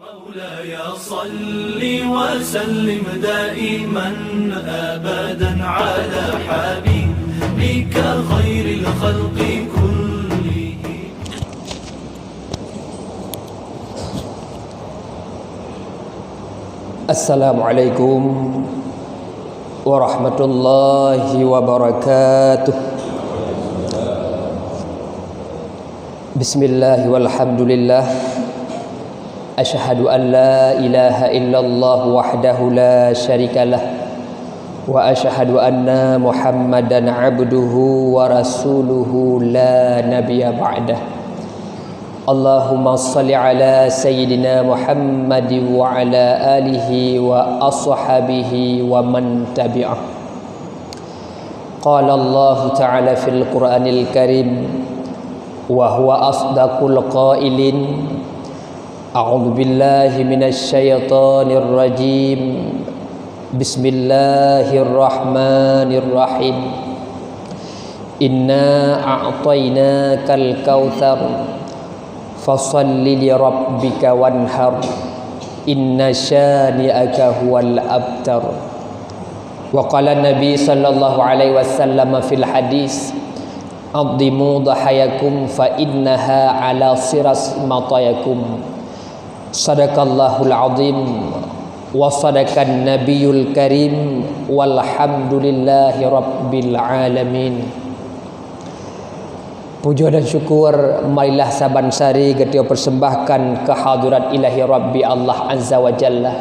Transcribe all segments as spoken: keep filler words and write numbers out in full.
مولاي صل وسلم دائما أبدا على حبيبك خير الخلق كلهم. Assalamualaikum warahmatullahi wabarakatuh. Bismillah walhamdulillah. Asyhadu an la ilaha illallah wahdahu la syarikalah. Wa asyhadu anna Muhammadan abduhu wa rasuluhu la nabiyya ba'dah. Allahumma shalli ala sayyidina Muhammad wa ala alihi wa ashabihi wa man tabi'ah. Qala Allahu ta'ala fil Qur'anil Karim, wa huwa asdaqul qailin. A'udzu billahi minasy syaithanir rajim. Bismillahirrahmanirrahim. Inna a'tainakal kautsar. Fashalli li rabbika wanhar. Inna syani'aka huwal abtar. Wa qala Nabi sallallahu alaihi wasallam fil hadis, "Adhimu dhahayakum fa innaha ala siras matayakum." Sadaqallahul azim wa sadaqan nabiyul karim, walhamdulillahi rabbil alamin. Puja dan syukur marilah saban sari geutanyoe persembahkan keu hadrat ilahi Rabbi Allah Azza wa Jalla,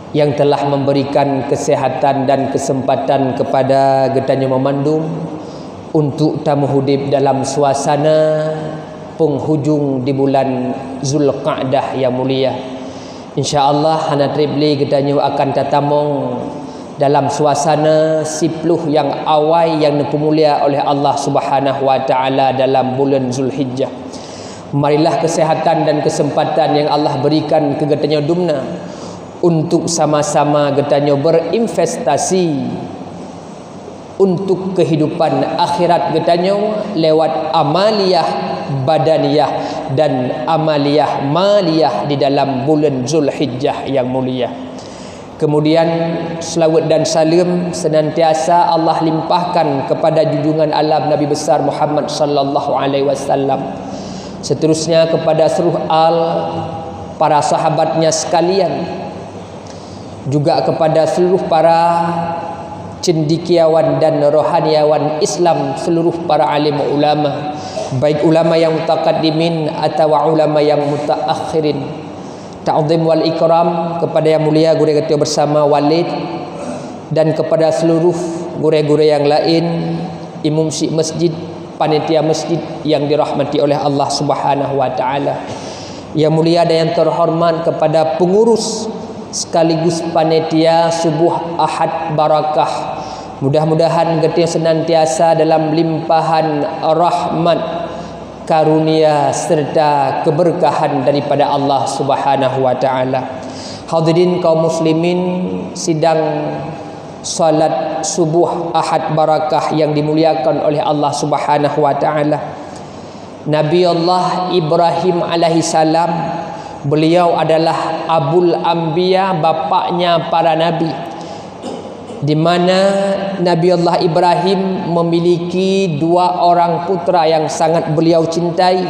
yang telah memberikan kesehatan dan kesempatan kepada geutanyoe meumandum untuk tameuhudeb dalam suasana penghujung di bulan Zulqa'dah yang mulia. Insya Allah, hana treb lé geutanyoe akan tatamong dalam suasana siploh nyang awai nyang neupeumulia oleh Allah Subhanahu wa Taala dalam buleuen Zulhijjah. Marilah kesehatan dan kesempatan nyang Allah berikan keu geutanyoe dumna untuk sama-sama geutanyoe berinvestasi untuk kehidupan akhirat geutanyoe lewat amaliyah badaniyah dan amaliyah maliyah di dalam buleuen Zulhijjah nyang mulia. Kemudian, selawat dan saleuem senantiasa Allah limpahkan kepada junjungan alam Nabi Besar Muhammad sallallahu alaihi wasallam. Seterusnya kepada seluruh al, para sahabatnya sekalian, juga kepada seluruh para cendekiawan dan rohaniawan Islam, seluruh para alim ulama, baik ulama yang mutaqaddimin atawa ulama yang mutaakhirin. Ta'zim wal ikram kepada yang mulia gurée geutanyoe bersama Walid dan kepada seluruh gurée-gurée yang lain, imum syik masjid, panitia masjid yang dirahmati oleh Allah Subhanahu wa Taala. Yang mulia dan yang terhormat kepada pengurus sekaligus panitia Subuh Ahad Barakah. Mudah-mudahan geutanyoe senantiasa dalam limpahan rahmat, karunia serta keberkahan daripada Allah Subhanahu wa Taala. Hadirin kaum muslimin, sidang salat subuh Ahad Barakah yang dimuliakan oleh Allah Subhanahu wa Taala. Nabi Allah Ibrahim alaihissalam, beliau adalah Abul Anbiya, bapaknya para nabi, di mana Nabi Allah Ibrahim memiliki dua orang putra yang sangat beliau cintai.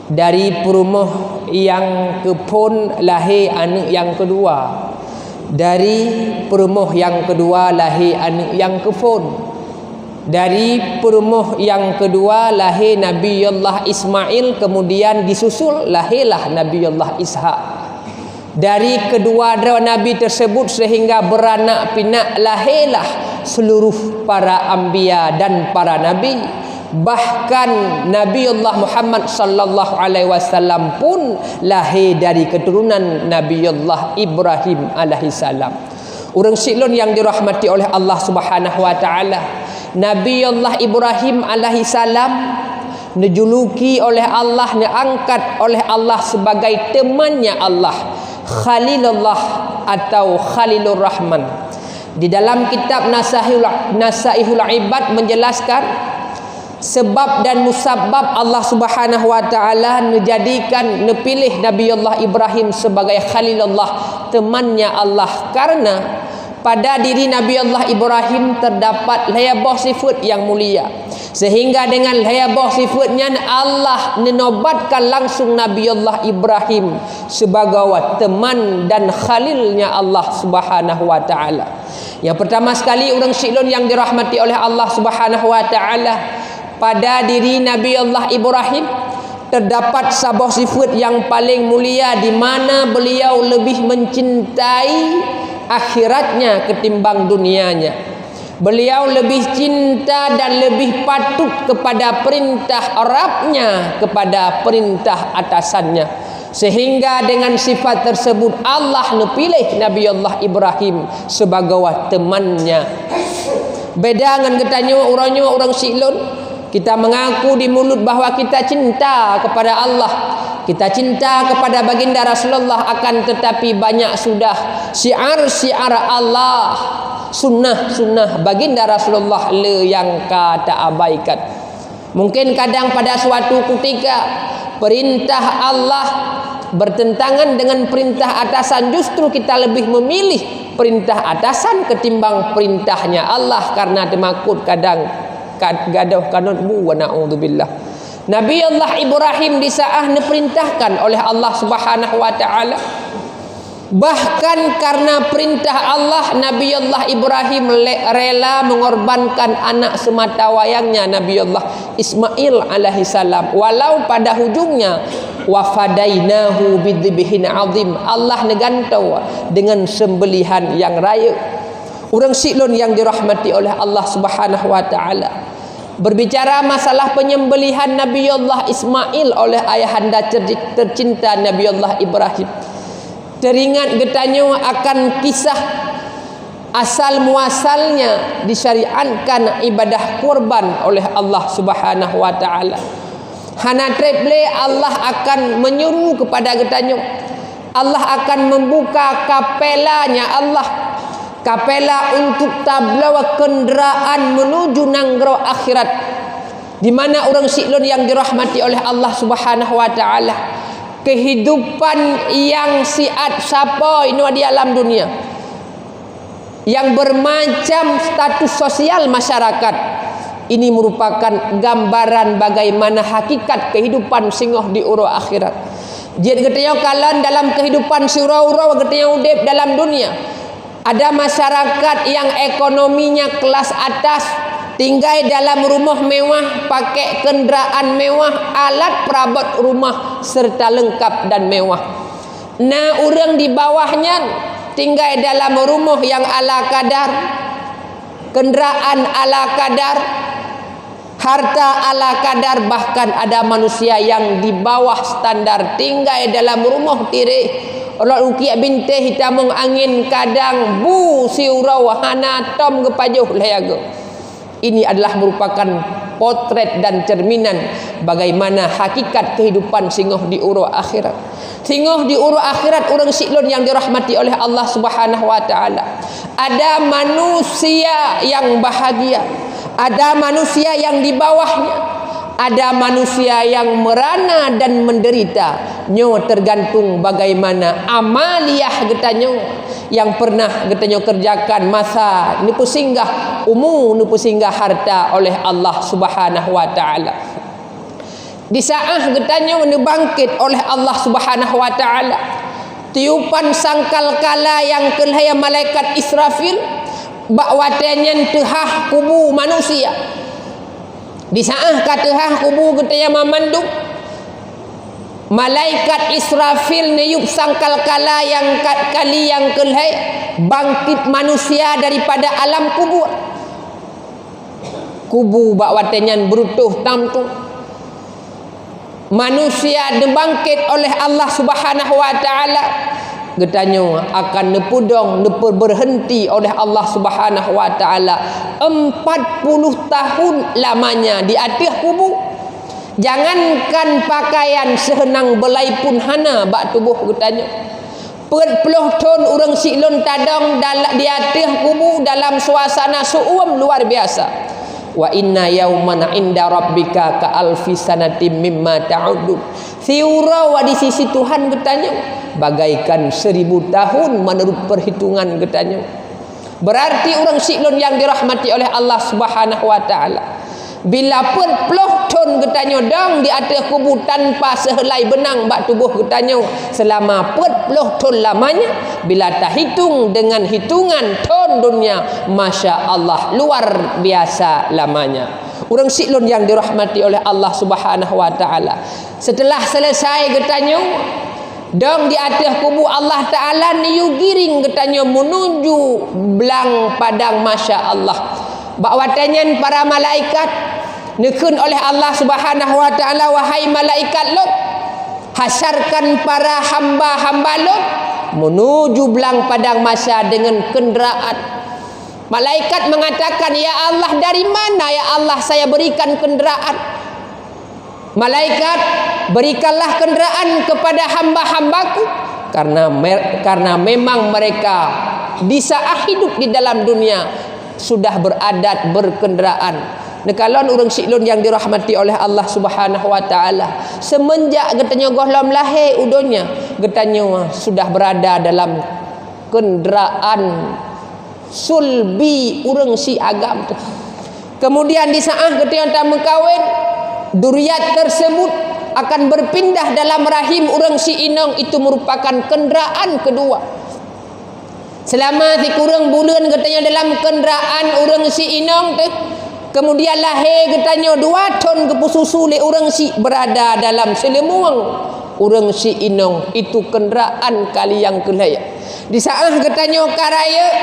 Dari peurumoh nyang keuphon lahé aneuëk nyang keudua. Dari peurumoh nyang keudua lahé aneuëk nyang keuphon. Dari peurumoh nyang keudua lahé Nabi Allah Ismail, kemudian disusul lahé lah Nabi Allah Ishak. Dari keudua droe nabi tersebut sehingga beuranak pinak lahé lah seluruh para anbiya dan para nabi. Bahkan Nabi Allah Muhammad sallallahu alaihi wasallam pun lahé dari keturunan Nabi Allah Ibrahim alaihissalam. Ureuëng syik lôn nyang dirahmati oleh Allah Subhanahu wa Taala, Nabi Allah Ibrahim alaihissalam neujuluki oleh Allah, neuangkat oleh Allah sebagai temannya Allah, Khalilullah atau Khalilur Rahman. Di dalam kitab Nasahihul, Nasaihul Ibad menjelaskan, Sebab dan musabab Allah Subhanahu wa Ta'ala neujadikan, neupiléh Nabi Allah Ibrahim sebagai Khalilullah, temannya Allah, karena pada diri Nabi Allah Ibrahim terdapat lhée boh sifeut nyang mulia, sehingga dengan lhée boh sifeut nyan Allah neunobatkan langsung Nabi Allah Ibrahim sebagai teman dan khalilnya Allah Subhanahu wa Ta'ala. Yang pertama sekali, ureuëng siklon yang dirahmati oleh Allah Subhanahu wa Ta'ala, pada diri Nabi Allah Ibrahim terdapat saboh sifeut yang paling mulia, di mana beliau lebih mencintai akhiratnya ketimbang dunianya. Beliau lebih cinta dan lebih patut kepada perintah Rabbnya, kepada perintah atasannya. Sehingga dengan sifat tersebut Allah neupiléh Nabi Allah Ibrahim sebagai temannya. Beda ngon geutanyoe, uroe nyoe ureuëng siklon, kita mengaku di mulut bahwa kita cinta kepada Allah, kita cinta kepada baginda Rasulullah, akan tetapi banyak sudah syiar-syiar Allah, sunnah-sunnah baginda Rasulullah le nyang ka taabaikan. Mungkin kadang pada suatu ketika perintah Allah bertentangan dengan perintah atasan, justru kita lebih memilih perintah atasan ketimbang perintahnya Allah karena teumakot kadang gadôh kanot bu, wa na'udzubillah. Nabi Allah Ibrahim disaah neuperintahkan oleh Allah Subhanahu wa Ta'ala. Bahkan karena perintah Allah, Nabi Allah Ibrahim rela mengorbankan anak semata wayangnya, Nabi Allah Ismail alaihissalam, walau pada hujungnya, wa fadainahu bidzibhin azim, Allah neugantoe dengan sembelihan yang rayeuk. Ureuëng siklon yang dirahmati oleh Allah Subhanahu wa Ta'ala, berbicara masalah penyembelihan Nabi Allah Ismail oleh ayahanda tercinta Nabi Allah Ibrahim, teringat geutanyoe akan kisah asal muasalnya disyariatkan ibadah kurban oleh Allah Subhanahu wa Ta'ala. Hana treb lé Allah akan menyuruh kepada geutanyoe. Allah akan membuka kapelanya Allah, kapela untuk tabloe kenderaan menuju nanggroe akhirat, di mana ureuëng siklon yang dirahmati oleh Allah Subhanahu wa Ta'ala, kehidupan yang siat sapo inoe di alam dunia, yang bermacam status sosial masyarakat. Ini merupakan gambaran bagaimana hakikat kehidupan singoh di uroe akhirat. Jeuet geutanyoe kalon dalam kehidupan siuroe-uroe geutanyoe udeb dalam dunia. Ada masyarakat yang ekonominya kelas atas, tinggai dalam rumoh mewah, pakai kenderaan mewah, alat perabot rumah serta lengkap dan mewah. Na ureuëng di bawah nyan tinggai dalam rumoh nyang ala kadar, kenderaan ala kadar, harta ala kadar, bahkan ada manusia yang di bawah standar, tinggai dalam rumoh tireh, rot ukiek bintéh, hitamong angén, kadang bu siuroe hana tom geupajoh lhée goe. Ini adalah merupakan potret dan cerminan bagaimana hakikat kehidupan singoh di uroe akhirat. Singoh di uroe akhirat, ureuëng siklon yang dirahmati oleh Allah Subhanahu wa Ta'ala, ada manusia yang bahagia, ada manusia yang di bawahnya, ada manusia yang merana dan menderita. Nyoe tergantung bagaimana amaliah geutanyoe yang pernah geutanyoe kerjakan masa neupeusinggah umu, neupeusinggah harta oleh Allah Subhanahu wa Ta'ala. Di saat geutanyoe neubangkét oleh Allah Subhanahu wa Ta'ala, tiupan sangkakala nyang keu lhée malaikat Israfil, bak watée nyan teuhah kubu manusia. Di saat ka teuhah kubu geutanyoe mandum, malaikat Israfil neuyueb sangkakala nyang ka-, kali nyang keu lhée, bangkit manusia daripada alam kubur. Kubu bak watée nyan beureutoh tam tu. Manusia neubangkét oleh Allah Subhanahu wa Ta'ala, geutanyoe akan neupeudong, neupeubeurhenti oleh Allah Subhanahu wa Ta'ala empat puluh tahun lamanya di ateueh kubu. Jangankan pakaian seunang beulai pun hana bak tuboh geutanyoe. Peuet ploh thon ureuëng siklon tadong dal-, di ateueh kubu dalam suasana seuuem luar biasa. Wa inna yauman inda rabbika ka alfi sanatim mimma ta'uddun. Siuroe di sisi Tuhan geutanyoe bagaikan seribu tahun menurut perhitungan geutanyoe. Berarti ureuëng siklon yang dirahmati oleh Allah Subhanahu wa Ta'ala, bila peuet ploh thon geutanyoe dong di ateueh kubu tanpa seuhelai beunang bak tuboh geutanyoe selama peuet ploh thon lamanya, bila tahitung dengan hitungan thon dunia, masya Allah, luar biasa lamanya. Ureuëng siklon yang dirahmati oleh Allah Subhanahu wa Ta'ala, setelah selesai geutanyoe dong di ateueh kubu Allah Ta'ala, neuyue giring geutanyoe menuju blang padang, masya Allah. Bak watée nyan para malaikat neukheun oleh Allah Subhanahu wa Ta'ala, "Wahai malaikat lôn, hasarkan para hamba-hamba lôn menuju blang padang mahsyar dengan kenderaan." Malaikat mengatakan, "Ya Allah, dari mana, ya Allah, saya berikan kenderaan?" Malaikat, "Berikanlah kenderaan kepada hamba-hambaku, karena mer-, karena memang mereka di saat hidup di dalam dunia sudah beradat berkenderaan." Neukalon ureuëng siklon yang dirahmati oleh Allah Subhanahu wa Ta'ala, semenjak geutanyoe gohlom lahé u donya, geutanyoe sudah berada dalam kenderaan sulbi ureuëng si agam teuh. Kemudian di saat geutanyoe tameukawen, duriat tersebut akan berpindah dalam rahim ureuëng si inong, itu merupakan kenderaan kedua. Selama sikureueng buleuen geutanyoe dalam kenderaan ureuëng si inong teuh, kemudian lahé geutanyoe dua thon geupeususu lé ureuëng si berada dalam seuleumeung ureuëng si inong, itu kenderaan kali nyang keulhèe. Di saat geutanyoe ka rayeuk,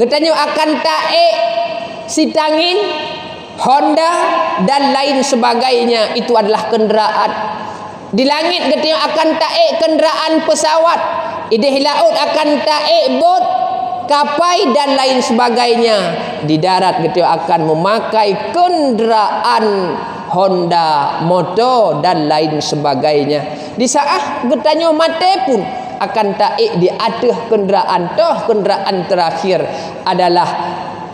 geutanyoe akan taék sitangieng, honda, dan lain sebagainya, itu adalah kenderaan. Di langét geutanyoe akan taék kenderaan pesawat, idéh laôt akan taék bot, kapai, dan lain sebagainya. Di darat geutanyoe akan memakai kenderaan honda, moto, dan lain sebagainya. Di saat geutanyoe maté pun akan taék di ateueh kenderaan, toh kenderaan terakhir adalah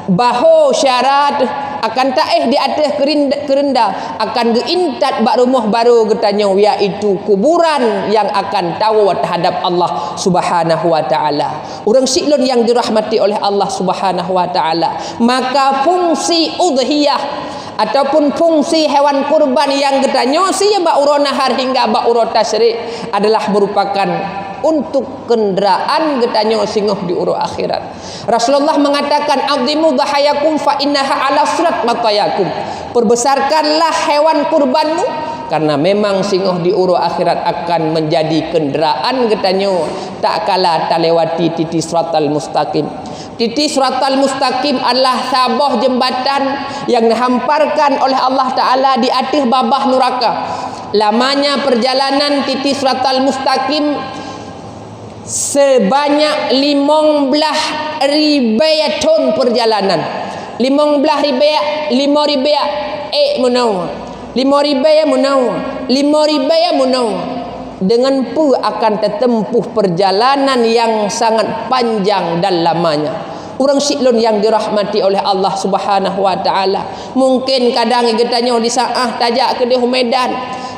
baho syara teuh akan taéh di ateueh keurin-, keureunda, akan geuintat bak rumoh barô geutanyoe, yaitu kuburan yang akan tawoe terhadap Allah Subhanahu wa Ta'ala. Ureuëng siklon yang dirahmati oleh Allah Subhanahu wa Ta'ala, maka fungsi udhiyah ataupun fungsi hewan kurban yang geutanyoe sie bak uroe nahar hingga bak uroe tasyrik adalah merupakan untuk kenderaan geutanyoe singoh di uroe akhirat. Rasulullah mengatakan, "Azimu dhahayakum fa innaha ala sirat matayakum." Perbesarkanlah hewan kurbanmu, karena memang singoh di uroe akhirat akan menjadi kenderaan geutanyoe, tak kala talewati titi siratal mustaqim. Titi siratal mustaqim adalah saboh jembatan yang dihamparkan oleh Allah Ta'ala di ateueh babah nuraka. Lamanya perjalanan titi siratal mustaqim sebanyak limong blaih ribée thon perjalanan. Limong blaih ribée, limo ribée ék meunoe. Limo ribée meunoe. Limo ribée meunoe. Dengan peue akan tatempuh perjalanan yang sangat panjang dan lamanya? Ureuëng siklon yang dirahmati oleh Allah Subhanahu wa Ta'ala. Mungkin kadang geutanyoe di saat tajak keudeh u Medan,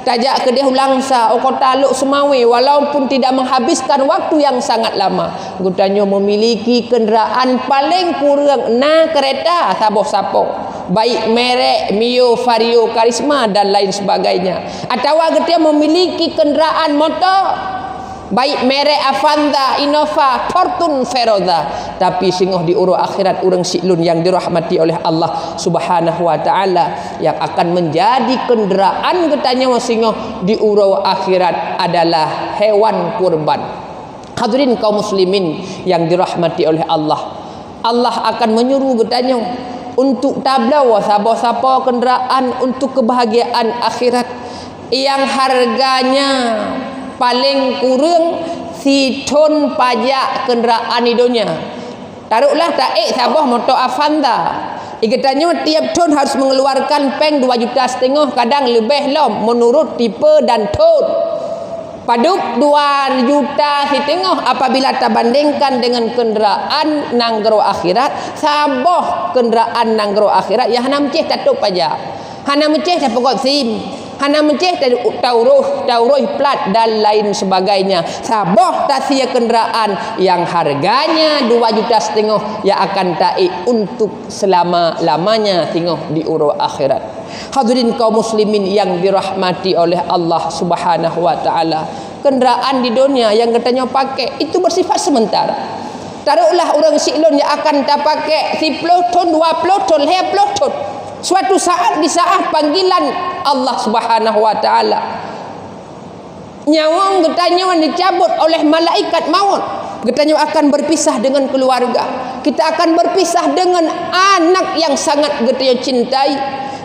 tajak keudeh u Langsa, u kota Lhokseumawe, walaupun tidak menghabiskan waktu yang sangat lama, geutanyoe memiliki kenderaan paling kureueng na kereta saboh sapo, baik merek Mio, Vario, Karisma, dan lain sebagainya. Atawa geutanyoe memiliki kenderaan motor, baik merek Avanza, Innova, Fortuner, Feroza, tapi singoh di uroe akhirat, ureuëng siklon yang dirahmati oleh Allah Subhanahu wa Ta'ala, yang akan menjadi kenderaan geutanyoe singoh di uroe akhirat adalah hewan kurban. Hadirin kaum muslimin yang dirahmati oleh Allah, Allah akan menyuruh geutanyoe untuk tabloe sapo-sapo kenderaan untuk kebahagiaan akhirat yang harganya paling kureueng sithon pajak kenderaan di donya. Taruhlah taék saboh moto Avanza. Geutanyoe tiep thon harus mengeluarkan péng dua juta setengah, kadang leubeh lom, menurut tipe dan thon. Padub dua juta siteungoh apabila tabandingkan dengan kendaraan nanggroe akhirat, saboh kendaraan nanggroe akhirat nyang hana meucéh tatôp paja, hana meucéh tapeugot sim, hana meucéh ta-, tauroh, tauroh plat dan lain sebagainya. Saboh tasie kendaraan yang harganya dua juta setengah yang akan taék untuk selama-lamanya singoh di uroe akhirat. Hadirin kaum muslimin yang dirahmati oleh Allah Subhanahu wa Taala, kendaraan di dunia yang geutanyoe pakai itu bersifat sementara. Taruhlah ureuëng siklon yang akan tapakai siploh thon, dua ploh thon, lhée ploh thon. Suatu saat di saat panggilan Allah Subhanahu wa Taala, nyawöng geutanyoe dicabut oleh malaikat maut. Geutanyoe akan berpisah dengan keluarga. Kita akan berpisah dengan anak yang sangat geutanyoe cintai.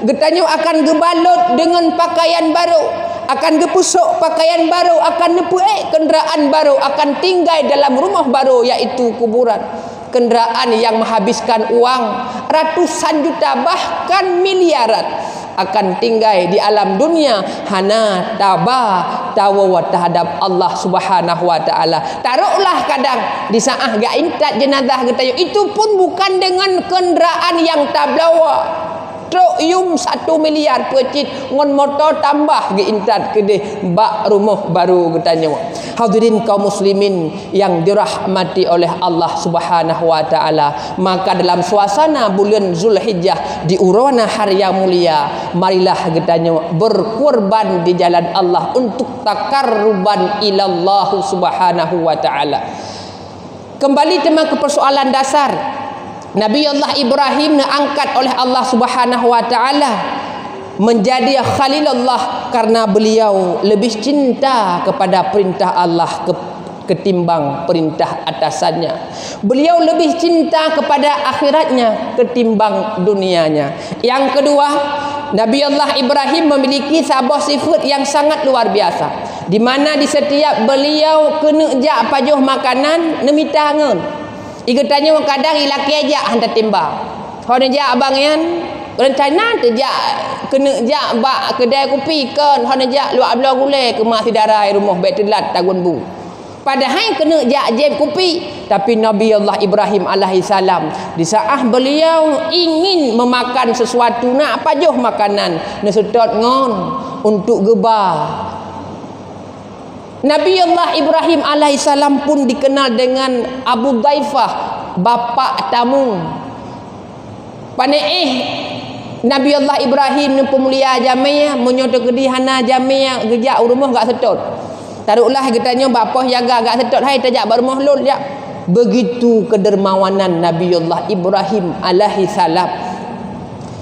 Geutanyoe akan geubalot dengan pakaian baru, akan geupeusok pakaian baru, akan neupeuék kendaraan baru, akan tinggai dalam rumah baru, yaitu kuburan. Kendaraan yang menghabiskan uang ratusan juta, bahkan miliaran, akan tinggai di alam dunia hana taba tawoe terhadap Allah Subhanahu wa Taala. Taruhlah kadang di saat geuintat jenazah geutanyoe, itu pun bukan dengan kendaraan yang tabloe. Trok yum satu miliar peucit ngon moto tambah geuintat keudeh bak rumoh baru geutanyoe. Hadirin kaum muslimin yang dirahmati oleh Allah Subhanahu wa Taala, maka dalam suasana bulan Zulhijjah di uroe nyan hari yang mulia, marilah geutanyoe berkorban di jalan Allah untuk takarruban ilallah Subhanahu wa Taala. Kembali teuma ke persoalan dasar, Nabi Allah Ibrahim neuangkat oleh Allah Subhanahu wa Taala menjadi Khalilullah karena beliau lebih cinta kepada perintah Allah ke-, ketimbang perintah atasannya. Beliau lebih cinta kepada akhiratnya ketimbang dunianya. Yang kedua, Nabi Allah Ibrahim memiliki saboh sifat yang sangat luar biasa, di mana di setiap beliau keuneuk jak pajoh makanan, neumita ngon. Geutanyoe kadang ilakée jak han tatimba. Ho neujak abang nyan, rencana teujak keuneuk jak bak keudai kupi kon, ho neujak luwak bloe gulée keu mak syedara i rumoh bék teulat tagun bu. Padahai keuneuk jak jieb kupi, tapi Nabi Allah Ibrahim alaihissalam di saat beliau ingin memakan sesuatu nak pajoh makanan, neuseutôt ngon untuk geuba. Nabi Allah Ibrahim alaihissalam pun dikenal dengan Abu Dhaifah, bapak tamu. Panéh Nabi Allah Ibrahim neupeumulia jamé, meunyoe teukeudi hana jamé geujak u rumoh gak seutôt. Taruhlah geutanyoe bak poh jaga gak seutôt, hai tajak bak rumoh lôn jak. Begitu kedermawanan Nabi Allah Ibrahim alaihissalam.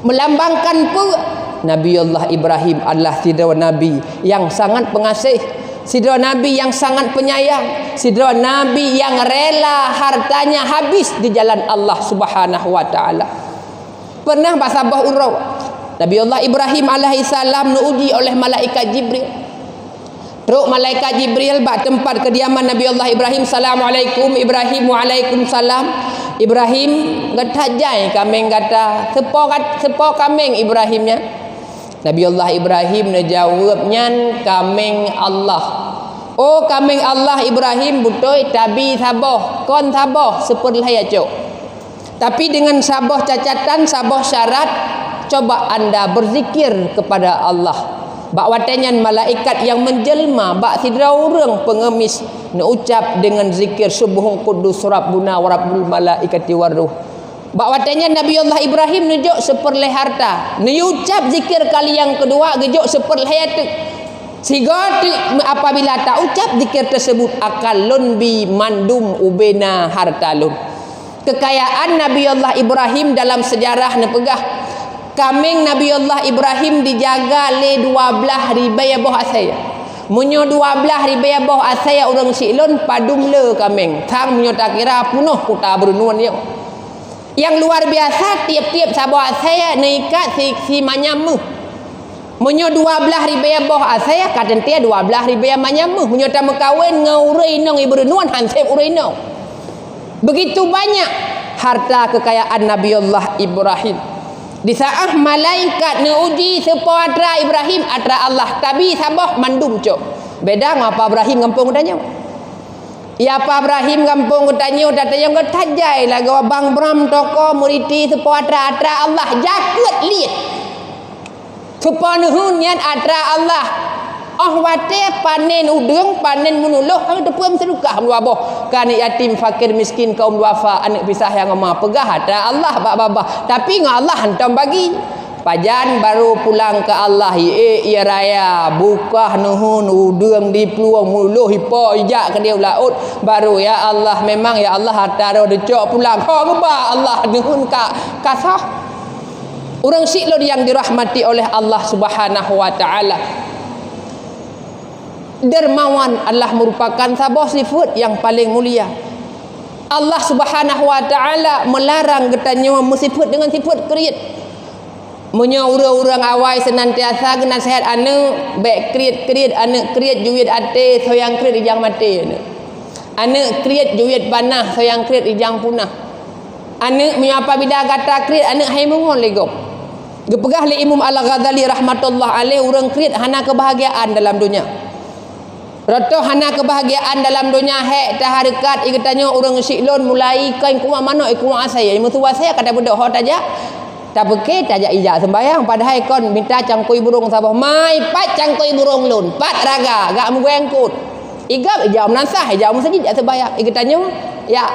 Melambangkan peue? Nabi Allah Ibrahim adalah sidroe nabi yang sangat pengasih, sidroe nabi yang sangat penyayang, sidroe nabi yang rela hartanya habis di jalan Allah Subhanahu wa Taala. Pernah bak saboh uroe, Nabi Allah Ibrahim alaihissalam neuuji oleh malaikat Jibril. Trok malaikat Jibril bak teumpat keudiaman Nabi Allah Ibrahim, "Assalamualaikum Ibrahim." "Waalaikumsalam." "Ibrahim, gata jai kaméng gata, seupo gat-, seupo kaméng Ibrahim nyan?" Nabi Allah Ibrahim neujaweueb, "Nyan kaméng Allah." "Oh, kaméng Allah Ibrahim, beutôi, tabi saboh, kon saboh, seupeulhée cok. Tapi dengan saboh catatan, saboh syarat, coba anda berzikir kepada Allah." Bak watée nyan malaikat nyang menjelma bak sidroe ureuëng peungeumis neuucap deungon zikir, "Subbuhun quddus Rabbuna wa Rabbul malaikati war ruh." Bak watée nyan Nabi Allah Ibrahim neujok seupeurlée harta, neuyucap zikir kali nyang keudua geujok seupeurlée teuk. Sigoe teuk apabila taucap zikir teusebut, "Akan lôn bi mandum ubena harta lôn." Keukayaan Nabi Allah Ibrahim dalam seujarah neupeugah, kaméng Nabi Allah Ibrahim dijaga lé dua blaih ribée boh asée. Meunyoe dua blaih ribée boh asée ureuëng siklon padum le kaméng, sang meunyoe takira punoh kuta Beureunuen nyoe. Nyang luar biasa, tieb-tieb saboh asée neuikat si, si manyam méuh. Meunyoe dua blaih ribée boh asée, ka teuntée dua blaih ribée manyam méuh. Meunyoe tameukawen ngon ureuëng inong i Beureunuen, han seb ureuëng inong. Begitu banyak harta keukayaan Nabi Allah Ibrahim. Di saat malaikat neuuji seupo atra Ibrahim, atra Allah, tabi saboh mandum cok. Beda ngon Apa Ibrahim gampông geutanyoe. Ya Apa Ibrahim gampông geutanyoe, tatanyong geutajai lagoe bang bram toko meuriti seupôt atra-atra Allah jakeuet liet. Seupôt neuheun nyan atra Allah. Oh watée panen udeueng, panen meunuloh, hana teupeu meuseudekah dua boh. Ka aneuk yatim, fakir, miskin, kaum duafa, aneuk pisah nyang ma, peugah atra Allah bak babah. Tapi ngon Allah hantom bagi. Pajan barô pulang keu Allah, ié, ié raya, bukah neuheun udeueng diplueng, muluh ipo ijak keudéh u laôt, barô, "Ya Allah, memang ya Allah, atra droe deucok pulang." Ho geuba Allah neuheun ka, ka soh. Ureuëng siklon nyang dirahmati oleh Allah Subhanahu wa Taala, dermawan adalah merupakan saboh sifeuet nyang paleng mulia. Allah Subhanahu wa Taala meularang geutanyoe meusifeuet deungon sifeuet kriet. Meunyoe ureuëng-ureuëng awai seunantiasa geunaseuhat aneuk, bék kriet-kriet, aneuk kriet jeuet até, soe nyang kriet rijang maté aneuk. Aneuk kriet jeuet panah, soe nyang kriet rijang punah. Aneuk, meunyoe apabila gata kriet, aneuk hai meungon lé gob. Geupeugah lé Imam Al-Ghazali rahmatullah alaih, ureuëng kriet hana keubahgiaan dalam donya. Rot toh hana keubahgiaan dalam donya, hék tahareukat. Ié geutanyoe ureuëng siklon mulai kon kuah manok, kuah asai, meutuwah asai ka tabeudôh ho tajak. Tapeuke tajak ijak seumbayang, padahai kon mita cangkui burông saboh. "Mai, pat cangkui burông lôn, pat raga, gak meugueng kut." Igab ijak meunasah, ijak meuseujid, jak seumbayang. Ié geutanyoe, ya.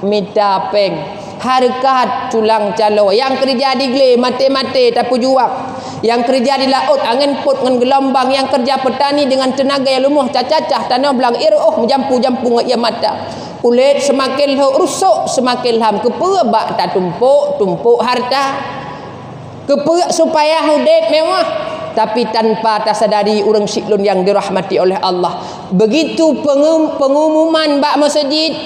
Mita péng, hareukat, culang calo, nyang keureuja di glé maté-maté tapeujuang, nyang keureuja di laôt angén pôt ngon geulombang, nyang keureuja peutani deungon teunaga nyang leumoh, cacah-cacah tanoh blang, ié reuôh meujampu-jampu ngon ié mata. Kulét seumaken lhok, rusok seumaken lham, keupeue bak tatumpôk-tumpôk hareuta? Keupeue supaya udép mewah, tapi tanpa tasadari ureuëng siklon nyang dirahmati oleh Allah. Begitu pengum-, pengumuman bak meuseujid,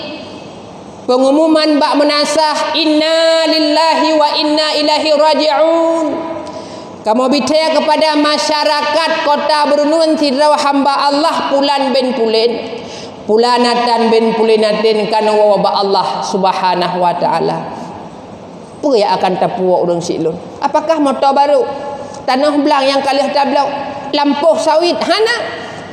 pengumuman bak meunasah, "Inna lillahi wa inna ilaihi raji'un." Kamoe bithée keupada masyarakat Kota Beureunuen sidroe hamba Allah Pulan bin Pulen, Pulan Atan bin Pulen Aten ka neuwoe bak Allah Subhanahu wa Taala. Peue nyang akan tapeuwoe ureuëng siklon? Apakah moto barô? Tanoh blang nyang ka lheueh tabloe? Lampôh sawit? Hana.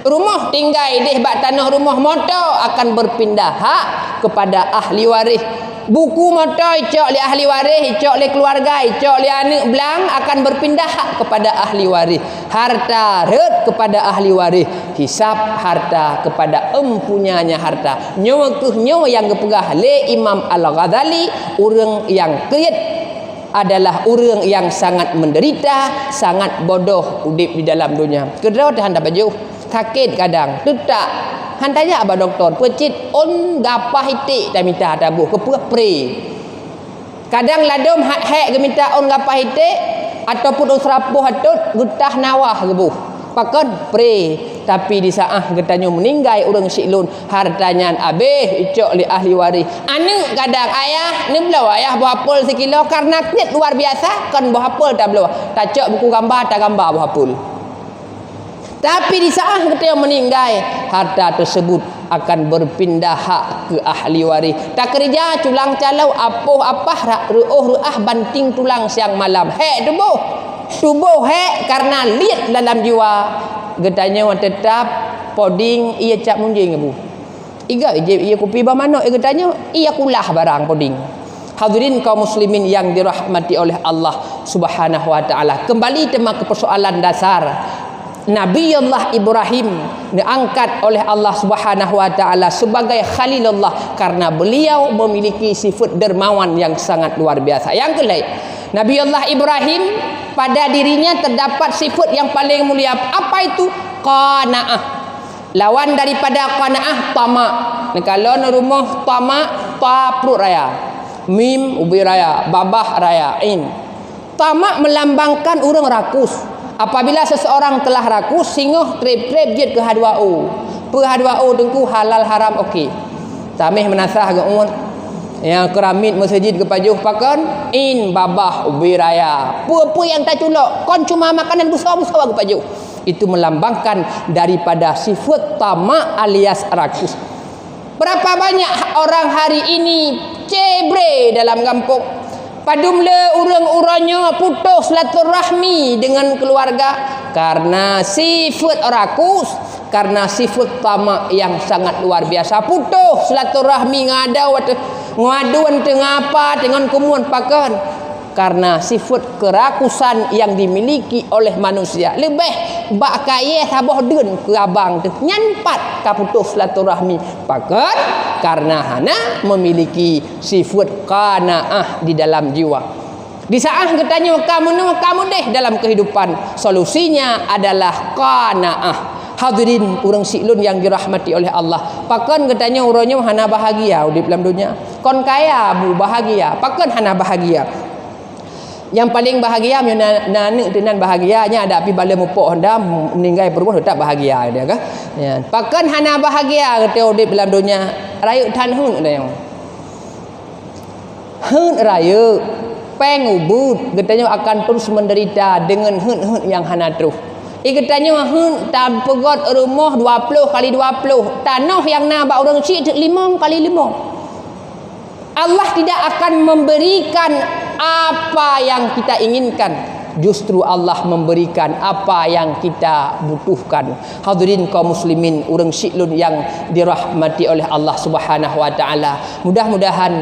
Rumoh tinggai deh bak tanoh rumoh, moto akan berpindah hak kepada ahli waréh. Buku moto icok lé ahli waréh, icok lé keuluwarga, icok lé aneuk, blang akan berpindah hak kepada ahli waréh. Harta rhot kepada ahli waréh, hisab harta kepada empunyanya harta. Nyoe kheueh nyoe nyang geupeugah lé Imam Al-Ghazali, ureuëng nyang kriet adalah ureuëng nyang sangat menderita, sangat bodoh udép di dalam donya. Keudroe teuh hana tapajoh, sakét kadang, teutak, hana tajak bak dokto, peucit ôn gapah iték tamita taboh, keupeue? Pre. Kadang ladôm hat hék geumita ôn gapah iték, ataupun ôn seurapôh atot, geutah nawah geuboh. Pakon? Pre. Tapi di saát geutanyoe meuninggai ureuëng siklon, harta nyan abéh icok lé ahli waréh. Aneuk kadang, "Ayah, neubloe ayah boh apel sikilo," karena kriet luar biasa, kon boh apel tabloe. Tacok buku gamba, tagamba boh apel. Tapi di saát geutanyoe meuninggai, harta teusebut akan berpindah hak keu ahli waréh. Takeureuja culang calo, apoh apah, rak reuôh reuah, banting tulang siang malam. Hék tuboh. Tuboh hék karena liet dalam jiwa. Geutanyoe teutap poding ié cap munjing bu. Iga ijép ié kupi bak manok, ié geutanyoe ié kulah barang poding. Hadirin kaum muslimin yang dirahmati oleh Allah Subhanahu wa Taala. Kembali teuma ke persoalan dasar. Nabi Allah Ibrahim diangkat oleh Allah Subhanahu wa Taala sebagai Khalilullah karena beliau memiliki sifat dermawan yang sangat luar biasa. Yang kelai, Nabi Allah Ibrahim pada dirinya terdapat sifat yang paling mulia. Apa itu? Qanaah. Lawan daripada qanaah, tamak. Neukalon rumoh tamak, ta pruet raya. Mim ubé raya, babah raya, in. Tamak melambangkan ureuëng rakus. Apabila seseorang telah rakus, singoh treb-treb jeuet keu hadua o. Peue hadua o teungku, halal haram oke. Tameh meunasah geuuet. Nyang keuramiet meuseujid geupajoh pakon, in babah ubé raya. Peue-peue nyang taculok, kon cuma makanan busoe-busoe geupajoh. Itu melambangkan daripada sifat tamak alias rakus. Berapa banyak orang hari ini cebre dalam gampông? Padum le ureuëng uroe nyoe putôh silaturahmi dengan keluarga karena sifeuet rakus, karena sifeuet tamak yang sangat luar biasa. Putôh silaturahmi ngon adoe ateueh, ngon adoe ateueh, ngon apa, deungon keumuan pakon. Karena sifeuet kerakusan yang dimiliki oleh manusia. Leubeh bak kayée saboh deuen keu abang teuh. Nyan pat ka putôh silaturahmi. Pakon? Karena hana memiliki sifeuet qanaah di dalam jiwa. Di saat geutanyoe ka meunoe ka meudeh dalam kehidupan, solusinya adalah qanaah. Hadirin ureuëng siklon yang dirahmati oleh Allah. Pakon geutanyoe uroe nyoe hana bahagia udeb lam donya? Kon kaya bu bahagia, pakon hana bahagia? Nyang paleng bahagia meunyoe na, na aneuk teunan bahagia, nyan adak pih bala mupok honda, meuninggai peurumoh teutap bahagia dia kan. Ya. Pakon hana bahagia geutanyoe udeb lam donya? Rayeuk that heuet geutanyoe. Heuet rayeuk, péng ubit, geutanyoe akan terus menderita dengan heuet-heuet nyang hana troh. I geutanyoe heuet tapeugöt rumoh dua ploh kali dua ploh, tanoh nyang na bak ureuëng chik teuk limong kali limong. Allah tidak akan memberikan apa yang kita inginkan. Justru Allah memberikan apa yang kita butuhkan. Hadirin kaum muslimin, ureuëng siklon yang dirahmati oleh Allah Subhanahu wa taala. Mudah-mudahan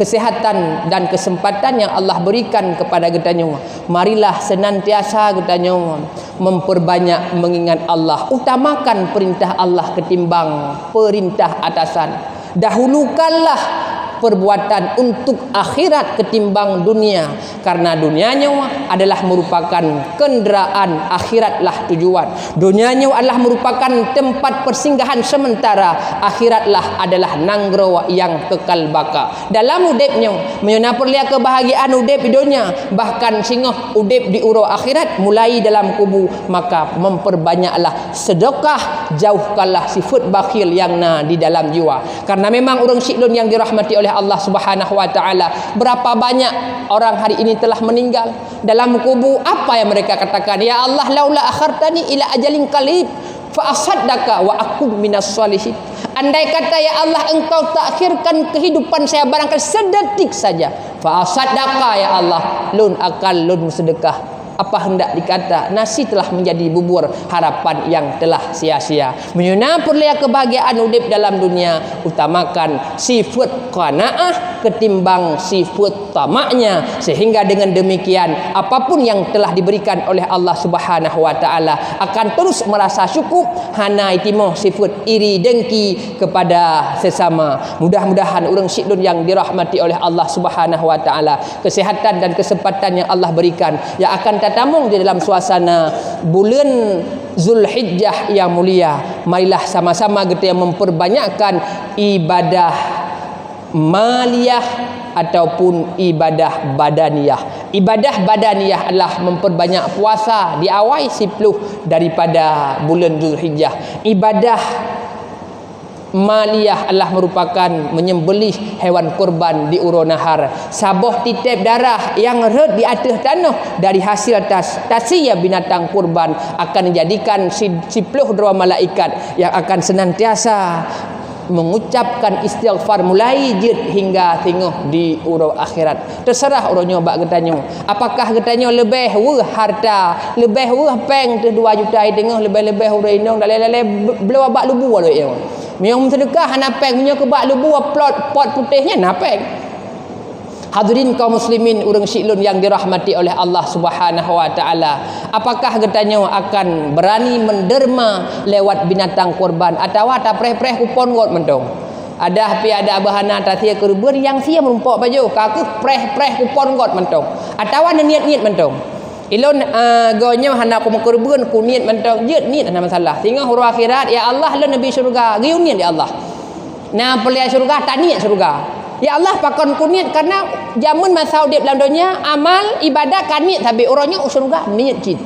kesehatan dan kesempatan yang Allah berikan kepada geutanyoe, marilah senantiasa geutanyoe memperbanyak mengingat Allah, utamakan perintah Allah ketimbang perintah atasan. Dahulukanlah perbuatan untuk akhirat ketimbang dunia, karena dunia nyoe adalah merupakan kenderaan, akhiratlah tujuan. Dunia nyoe adalah merupakan tempat persinggahan sementara, akhiratlah adalah nanggroe yang kekal baka. Dalam udeb nyoe, meunyoe na peureulée kebahagiaan udeb di donya, bahkan singoh udeb di uroe akhirat, mulai dalam kubu, maka memperbanyaklah sedekah, jauhkanlah sifeuet bakhil nyang na di dalam jiwa. Karena memang ureuëng siklon yang dirahmati oleh Allah Subhanahu wa taala, berapa banyak orang hari ini telah meninggal, dalam kubu, apa yang mereka katakan? "Ya Allah, laula akhartani ila ajalin qarib, fa asaddaqa wa akun minas shalihin." Andai kata, ya Allah, Engkau takhirkan kehidupan saya barangkali sedetik saja, fa asaddaqa, ya Allah, lôn akan lôn meusedekah. Apa hendak dikata, nasi telah menjadi bubur, harapan yang telah sia-sia. Meunyoe na peureulée kebahagiaan udeb dalam dunia, utamakan sifeuet qanaah ketimbang sifeuet tamaknya, sehingga dengan demikian, apapun yang telah diberikan oleh Allah Subhanahu wa taala akan terus merasa cukup, hana itimoh sifeuet iri dengki kepada sesama. Mudah-mudahan ureuëng siklon yang dirahmati oleh Allah Subhanahu wa taala, kesehatan dan kesempatan yang Allah berikan, yang akan tatamong di dalam suasana buleuen Zulhijjah yang mulia, marilah sama-sama geutanyoe memperbanyakkan ibadah maliyah ataupun ibadah badaniyah. Ibadah badaniyah adalah memperbanyak puasa di awai siploh daripada buleuen Zulhijjah. Ibadah maliyah adalah merupakan menyembelih hewan kurban di uroe nahar. Saboh titép darah nyang rhot di ateueh tanoh dari hasil tas-, tasiyah binatang kurban akan dijadikan si-, siploh droe malaikat yang akan senantiasa mengucapkan istighfar mulai jeuet hingga singoh di uroe akhirat. Terserah uroe nyoe bak geutanyoe. Apakah geutanyoe leubeh weueh harta, leubeh weueh péng teuh dua juta i teungoh, leubeh-leubeh ureuëng inong dalé-dalé b-, bloe bak lubu ureuëng inong. Meunyoe meuseudeukah hana péng, meunyoe keu bak lubu plot pot putéh nyan na péng. Hadirin kaum muslimin ureuëng siklon yang dirahmati oleh Allah Subhanahu wa taala, apakah geutanyoe akan berani menderma lewat binatang kurban atawa tapreh-preh kupon got mantong? Adak pih adak beuhana tasie keureubeuen nyang sie meurumpok pajoh, ka kheueh preh-preh kupon got mantong atawa neuniet-niet mantong. Ilôn, eh, goe nyoe hana kumeukeureubeueun, kuniet mantong, jeuet niet hana masalah. Singoh uroe akhirat, "Ya Allah, lôn neubi syeuruga," geuyue niet lé Allah. Na peureulée syeuruga, taniet syeuruga. "Ya Allah, pakon kuniet?" Karena jameun masa udeb lam donya, amal ibadat ka niet sabe, uroe nyoe u syeuruga niet cit.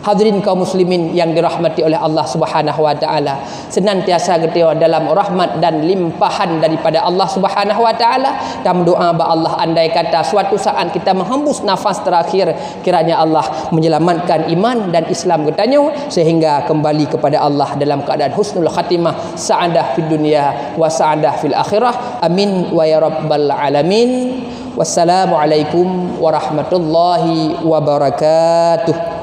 Hadirin kaum muslimin yang dirahmati oleh Allah Subhanahu wa taala, senantiasa geutanyoe dalam rahmat dan limpahan daripada Allah Subhanahu wa taala. Tameudoa bak Allah, andai kata suatu saat kita menghembus nafas terakhir, kiranya Allah menyelamatkan iman dan Islam geutanyoe sehingga kembali kepada Allah dalam keadaan husnul khatimah, sa'adah fid dunya wa sa'adah fil akhirah. Amin wa ya rabbal alamin. Wassalamualaikum warahmatullahi wabarakatuh.